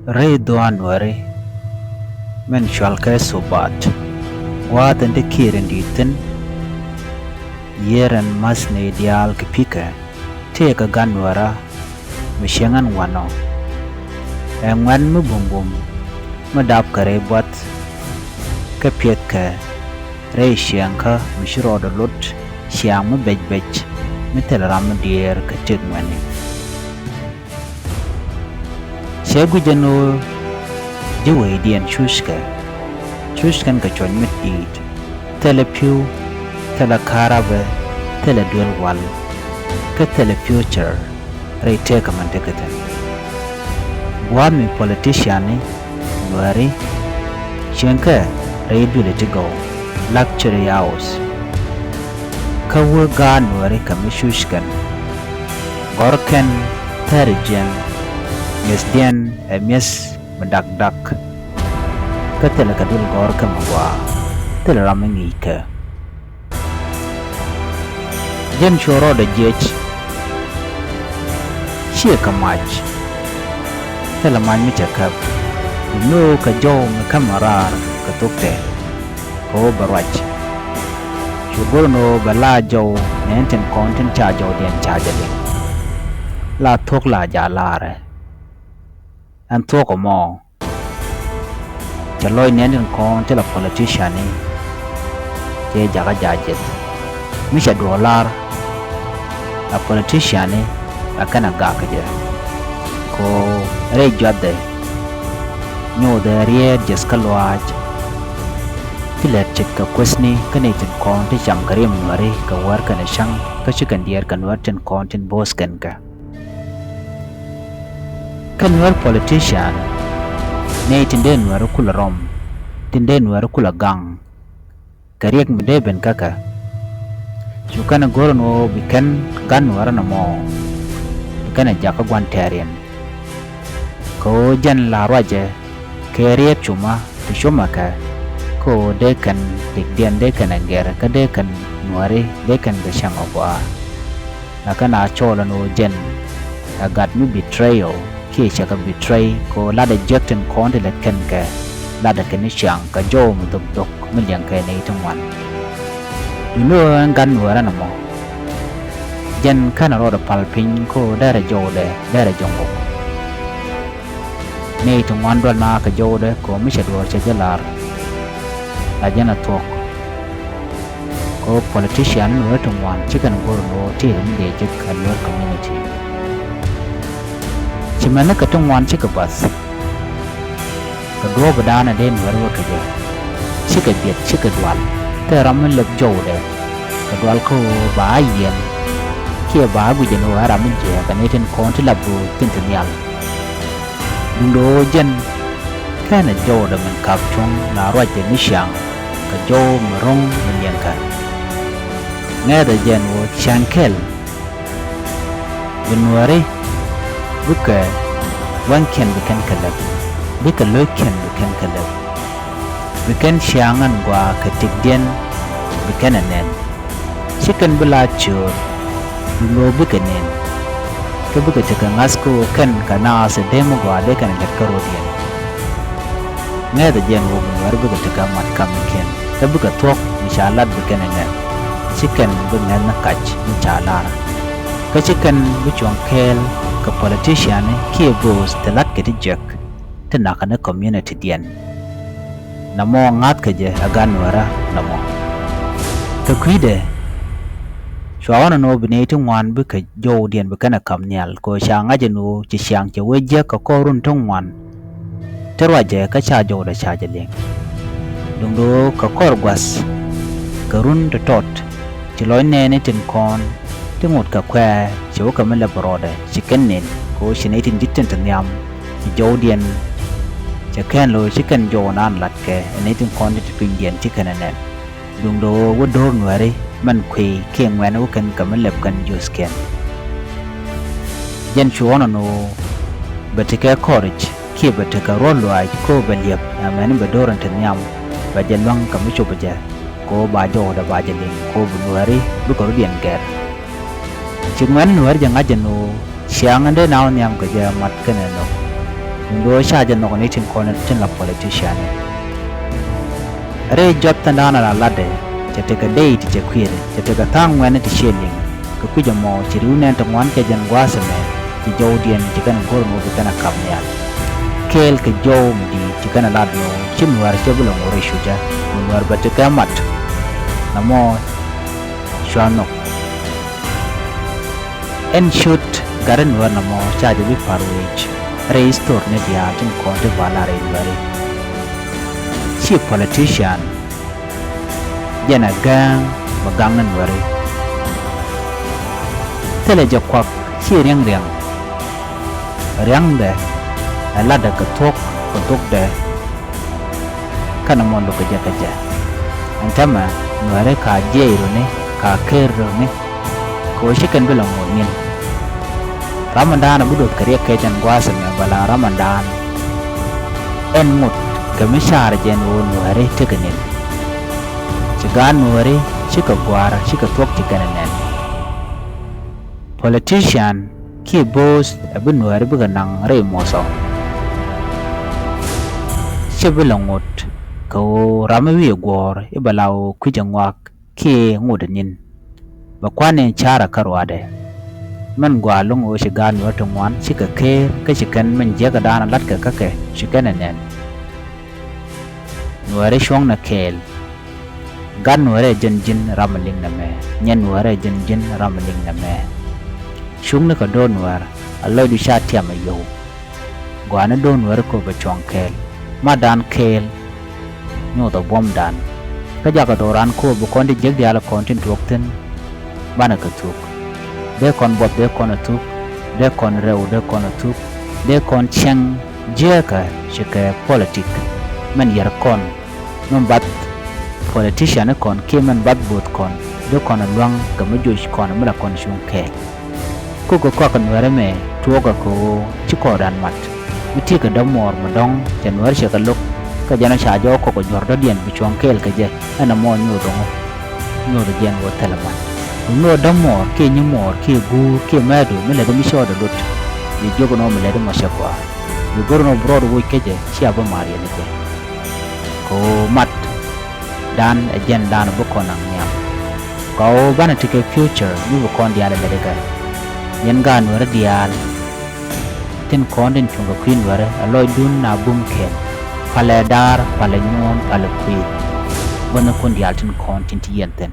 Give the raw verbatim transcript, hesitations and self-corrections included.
Rɛy dhua̱a̱n Nuääri min cɔalkɛ Subat, gua̱a̱th in te kiɛɛr in di̱i̱t thi̱n, yiër in ma̱th nɛy diaal kɛ pi̱kɛ, tëëkɛ gan Nuäärä mi cieŋ ɛn wanɔ. Ɛ ŋuɛ̈t mi bumbum mi dapkɛ rɛy buɔth, kä piɛthkɛ rɛy ciɛŋkä mi ci rɔɔdɛ lot, ciaŋ mi becbec mi thilɛ ram mi diëër kɛ tëk ŋuɛ̈tni. Cɛ guic ɛn ɣöö ji̱ wecdiɛn cuckɛ, cuckɛn kɛ cuɔ̱c mi di̱i̱t, thilɛ pi̱w, thilɛ ka̱rabɛ, thilɛ duel wal, kä thilɛ future rɛy tëëkä min tekɛ thi̱n. Gua̱a̱th mi politicianni Nuääri cieŋkɛ rɛy duëli ti gɔw, luxury house. Kä wee gaat Nuääri kɛ mi cuckɛn, gɔ̱rkɛn thɛridiɛn, mi̱ethdiɛn ɛ mi̱eth mi dakdak. Kä thilɛ kɛ duël gɔ̱rkɛ mi gɔaa, thilɛ ram mi ŋi̱i̱ckɛ. Jɛn cu rɔɔdɛ jiɛc, ciɛ kɛ mac, thilɛ mac mi cɛ käp. Duŋni ɣöö kɛ jɔw mi kämɛ raar kɛ thok tɛ, kɛ ɣöö bɛ ruac. Cu go̱r ɛn ɣöö bɛ la jɔw nɛɛni tin kɔn tin ca jɔwdiɛn ca jɛ liŋ. La thuɔ̱k la jaal laarɛ. Ɛn thuɔ̱k ɛmɔ, cɛ lɔc nɛɛni tin kɔn thilɛ politicianni, cɛ jakä ja̱ jiɛth. Mi cɛ duɔ̱ɔ̱r lar, a politicianni a kɛn a gak kɛ jɛ. Kɛ ɣöö rɛy juathɛ, nyothɛ riet jiɛth kä lɔaac. Ti lät ce̱tkɛ kuethni kä nɛy tin kɔn ti cam kɛ riɛm Nuääri kɛ wäär kɛnɛ cäŋ, kä ci kɛn diɛɛr kɛ Nuäär tin kɔn tin bo̱o̱th kɛn kɛ. Kä Nuäär politician, nɛy tin dee Nuääri kulɛ rɔm, tin dee Nuääri kulɛ gaŋ kɛ riɛk mi dee ben kä kɛ. Cu kɛn go̱r ɛn ɣöö bi kɛn gan Nuäärä nɔmɔ, bi kɛn ɛ jakä gua̱n tɛ̈riɛn. Kɛ ɣöö jɛn la ruacɛ kɛ riet cuma ti cumɛ kɛ, kä ɣöö dee kɛn tëkdiɛn dee kɛn ɛ gɛr, kä dee kɛn Nuääri dee kɛn kɛ cäŋ ɛ gɔaa. La kɛn a cɔɔl ɛn ɣöö jɛn ɛ gat mi betrayal, kiɛ cɛ kɛ betray, kɛ ɣöö latdɛ jiäk tin kɔn ti lät kɛn kɛ, latdɛ kɛn ni ciaŋ kɛ jɔw mi dhok dhok mi liɛŋkɛ nɛy ti ŋuan. Duŋni ɣöö ɛn gan Nuäärä nɔmɔ, jɛn /kenɛ rɔɔdɛ pal piny, kɛ ɣöö derɛ jɔwdɛ, derɛ jɔŋ ɣɔk. Nɛy ti ŋuan dual naath kɛ jɔwdɛ, kɛ ɣöö mi cɛ duɔ̱ɔ̱r cɛ jɛ lar. La jɛn a thuɔ̱k. Kɛ ɣöö politician ni Nuäär ti ŋuan, ci kɛn go̱r ɛn ɣöö tëëkɛ mi dee jek ɛ Nuäär community. Ci mɛni kɛ ti ŋuan cikɛ bath. Kɛ duɔ̱ɔ̱p ëëdan ɛ dee Nuäär wä kɛ jɛ, cikɛ biɛt, cikɛ dual. Thilɛ ram mi lɛp jɔwdɛ kɛ dual, kɛ ɣöö ba a yiɛn, kiɛ ba a guic ɛn ɣöö ɛ ram mi jiääk ɛ nɛy tin kɔn ti lap ɣöö thi̱n te nhial. Duundɛ ɣöö jɛn /kenɛ jɔwdɛ min ka̱p cuɔ̱ŋ, la ruacdɛ ni ciaŋ kɛ jɔw mi ro̱ŋ mi liɛŋkɛ. Ŋäthɛ jɛ ɛn ɣöö ciaŋ kɛl, bi Nuääri, bikɛ wäŋkiɛn bi kɛn kɛ lɛp, bikɛ lo̱ckiɛn bi kɛn kɛ lɛp. Bi kɛn ciaŋ ɛn gɔaa kɛ tëkdiɛn bi kɛn ɛ nɛn. /Ci kɛn bi la cöör, duŋ ɣöö bikɛ nɛn. Kä bikɛ tekɛ ŋa̱th, kɛ ɣöö kɛn kɛ naath ɛ dee mi gɔaa dee kɛn ɛ lɛp kä rɔ̱diɛn. Ŋäthɛ jɛ ɛn ɣöö bi Nuääri bikɛ tekɛ mat kamkiɛn, kä bikɛ thuɔ̱k mi ca lat bi kɛn ɛ ŋäth. /Ci kɛn bi ŋäth ni kac mi ca lar. Kä /ci kɛn bi cuɔ̱ŋ kɛɛl kɛ politicianni kiɛ bo̱o̱th ti la̱tkɛ ti jiäk, ti na̱kɛ ni communitydiɛn. Nɔmɔ ŋa̱thkɛ jɛ ɛ gan Nuäärä nɔmɔ. Kɛ kui̱dɛ, cua ɣɔ̱n ɛn ɣöö bi nɛy ti ŋuan bikɛ jɔwdiɛn bi kɛn ɛ ka̱m nhial, kɛ ɣöö ca ŋa̱c ɛn ɣöö ci ciaŋ cɛ wee jiäk kɛ kɔr run ti ŋuan ti ruacɛ, kä /ca jɔwdɛ ca jɛ liŋ. Duŋdɛ ɣöö kɛ kɔr gua̱th, kɛ run ti tɔt, ci lɔc nɛɛni tin kɔn ti ŋot kɛ kuɛ̈ɛ̈, cɛ wä kɛ mi lɛp rɔɔdɛ, ci kɛn nɛn, kɛ ɣöö ci nɛy tin ji̱ tin te nhiam, ci jɔwdiɛn, cɛ kɛn lo̱c, /ci kɛn jɔw naan latkɛ ɛ nɛy tin kɔn ti te pinydiɛn, /ci kɛn ɛ nɛn. Duŋdɛ ɣöö wä do̱r Nuääri min kuiy kiɛ ŋuɛ̈ni wä kɛn kɛ mi lɛp kɛn jiöthkiɛn. Jɛn cu ɣɔ̱n ɛn ɣöö bɛ tekɛ kɔric kiɛ bɛ tekɛ ruɔ̱t lɔaac, kɛ ɣöö bɛ liɛp, amäni bɛ do̱r in te nhiam, bɛ jɛ luäŋ kɛ mi cop jɛ, kɛ ɣöö ba jɔwdɛ ba jɛ liŋ, kɛ ɣöö bi Nuääri bikɛ rɔ̱diɛn gɛr. Ci ŋuɛ̈ni Nuääri jɛ ŋa̱c ɛn ɣöö ciaŋ in dee naath nhiam kɛ jɛ mat kɛnɛ nhök. Duŋdɛ ɣöö ca jɛ nhɔk ni tin kɔn tin la politician ni. Rɛy jɔth thin da̱a̱n ala latdɛ, cɛ tekɛ dee ti cɛ kui̱dɛ, cɛ tekɛ tha̱a̱ŋ ŋuɛ̈tni ti ciɛ liŋ. Kɛ kui̱c ɛmɔ ci ri̱w nɛn ti ŋuan kɛ jɛn gua̱a̱th ɛmɛ, ci jɔwdiɛn ci kɛn go̱r ɛn ɣöö bi kɛn ɛ kap nhial. Kɛɛl kɛ jɔw mi di̱i̱t ci kɛn ɛ lat ɛn ɣöö ci Nuäär cɛ bi lɛ ŋot rɛy cucä, mi Nuäär bɛ tekɛ mat. Nɔmɔ cua nhɔk. Ɛn ciöt gat rɛy Nuäär nɔmɔ ca jɛ bi pa̱r wec rɛy history ni diaal tin kɔn ti ba lar rɛy Nuääri. Ci politician jɛn ɛ gääŋ bɛ gaŋ ni Nuääri. Thilɛ jɛ kuak ci riɛŋ riɛŋ. Ria̱ŋdɛ ɛ latdɛ kɛ thuɔ̱k kɛ thokdɛ. Kɛnɛ mɔ luk kɛ jɛ kɛ jɛ. Ɛn täämɛ Nuääri ka jiɛc runi, ka ker runi. Kɛ ɣöö ci kɛn bi la ŋot ni̱n. Ram ɛmdan a bi duɔth kɛ riɛk kɛ jɛn gua̱a̱th ɛmɛ bɛ la ram ɛmdan. Ɛn ŋot kɛ mi ca̱r jɛn ɣöö Nuääri tekɛ ni̱n. Ci gaat Nuääri cikɛ gua̱a̱r, cikɛ thuɔ̱k, ci kɛn ɛ nɛn. Politician kiɛ bo̱o̱th ɛ bi Nuääri bikɛ naŋ rɛy muɔthɔ. Cɛ bi la ŋot kɛ ɣöö ram mi wi̱i̱ guɔ̱ɔ̱r i̱ bɛ la ɣöö kui̱c ɛ ŋɔak kiɛ ŋot ɛ ni̱n. Bɛ kuan in ca̱rä kä ruaadɛ. Mɛn gɔaa lo̱ŋ ɣöö ci gaat Nuääri ti ŋuan cikɛ ker kä ci kɛn mɛn jiäkädan latkɛ kä kɛ ci kɛn ɛ nɛn. Nuääri cuɔ̱ŋnɛ kɛɛl. Gat Nuääri ɛ jɛn ji̱n ram mi liŋ nɛmɛ. Nyɛn Nuääri ɛ jɛn ji̱n ram mi liŋ nɛmɛ. Cuŋni kɛ do̱r Nuäär a lɔcdu ca tiam ɛ yio̱w. Gɔaa ni do̱r Nuääri kɔ bɛ cuɔ̱ŋ kɛɛl. Matdan kɛɛl. Nyothɛ buɔ̱mdan. Kä jakɛ dhɔran kɔ bi kɔn ti jiäk diaal kɔn tin tuɔɔk thi̱n. Banɛ kɛ thuk. Dee kɔn buɔth, dee kɔn ɛ thuk. Dee kɔn rɛw, dee kɔn ɛ thuk. Dee kɔn cieŋ jiääkä ci kɛ politik. Mɛn yär kɔn. Mɛn bath politician kɔn kiɛ mɛn bath bo̱o̱th kɔn, dee kɔn lua̱ŋ kɛ mi joc kɔn mi la kɔn cuŋ kɛɛl. Kukɛ kɔakɛ Nuäärä mɛ tuɔɔkɛ kɛ ɣöö ci kɔɔdan mat. Mi ti̱i̱ kɛ dämuɔɔr mi dɔ̱ŋ cɛ Nuäärä cɛ kɛ lo̱k, kä jɛn ɔ ca jɔw kɔk ɛ juɔ̱r dɔ̱diɛn bi cuɔ̱ŋ kɛɛl kɛ jɛ, ɛn ɛmɔ nyoth ɣöö, nyoth ɛ jɛn ɣöö thilɛ mat. Duŋni ɣöö dämuɔɔr kiɛ nyimuɔɔr kiɛ guur kiɛ mɛɛdu mi lätdi mi cɔɔdɛ lot, bi jiök ɛn ɣöö mi lätdi mɔ cɛ gɔaa. Bi go̱r ɛn ɣöö bi rɔɔd woc kä jɛ, cia bi maar yɛn ɛ jɛ. Kɛ ɣöö matdan ɛ jɛn dan bi kɔn naŋ nhiam. Kɛ ɣöö banɛ tekɛ future mi bi kɔn diaal ɛ lätdi kɛ. Yɛn gaat Nuäärä diaal tin kɔn tin cuŋ kɛ kui̱ Nuäärä ɛ lɔcdun a bum kɛl. Palɛ daar, palɛ nyuɔ̱ɔ̱n, palɛ kui̱. Gua̱thnikun diaal tin kɔn tin ti yɛn thi̱n.